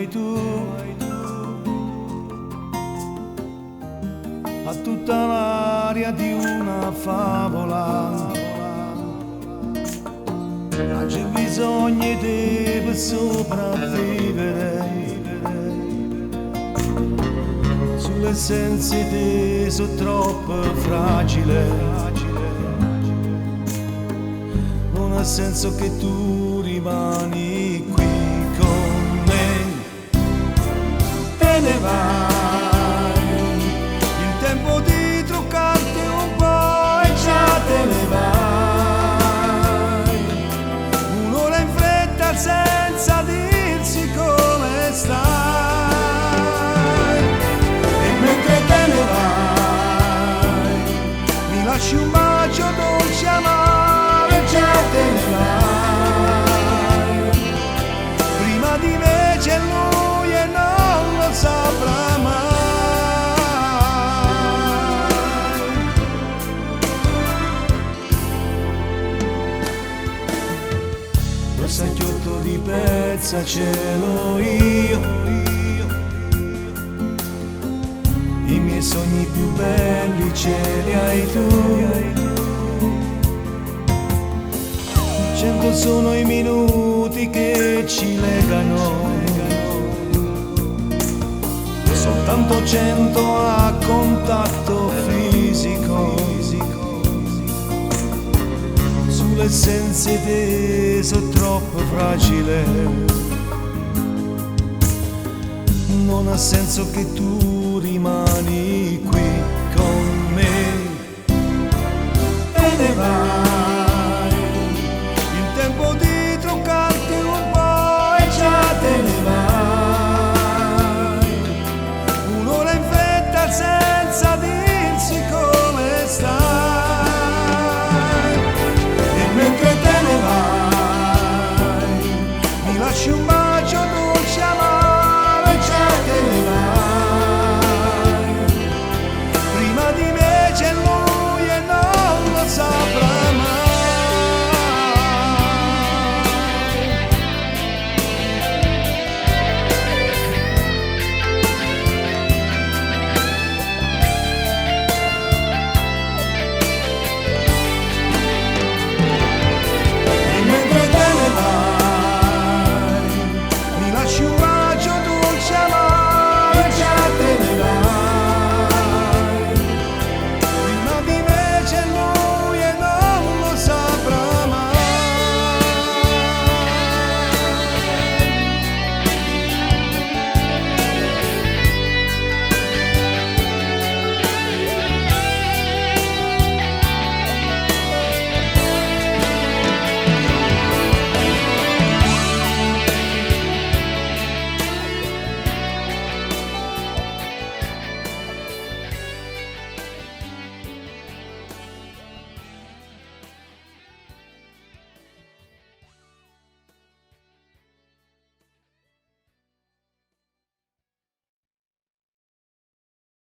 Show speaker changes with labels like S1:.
S1: hai tu. Ha tutta l'aria di una favola. Ma c'è bisogno di te per sopravvivere. Sulle senza te sono troppo fragile. Non ha senso che tu rimani qui con me. Te ne vai, il tempo di truccarti un po' e già te ne vai. Un'ora in fretta senza dirsi come stai. E mentre te ne vai, mi lasci un bacio dolce amaro e già te ne vai. Prima di me c'è lui e non lo saprà mai. Lo sacchiotto di pezza ce l'ho io. I miei sogni più belli ce li hai tu. 100 sono i minuti che ci legano. Soltanto 100 a contatto fisico. Sulle senza te sono troppo fragile. Non ha senso che tu rimani qui con me. Te ne vai.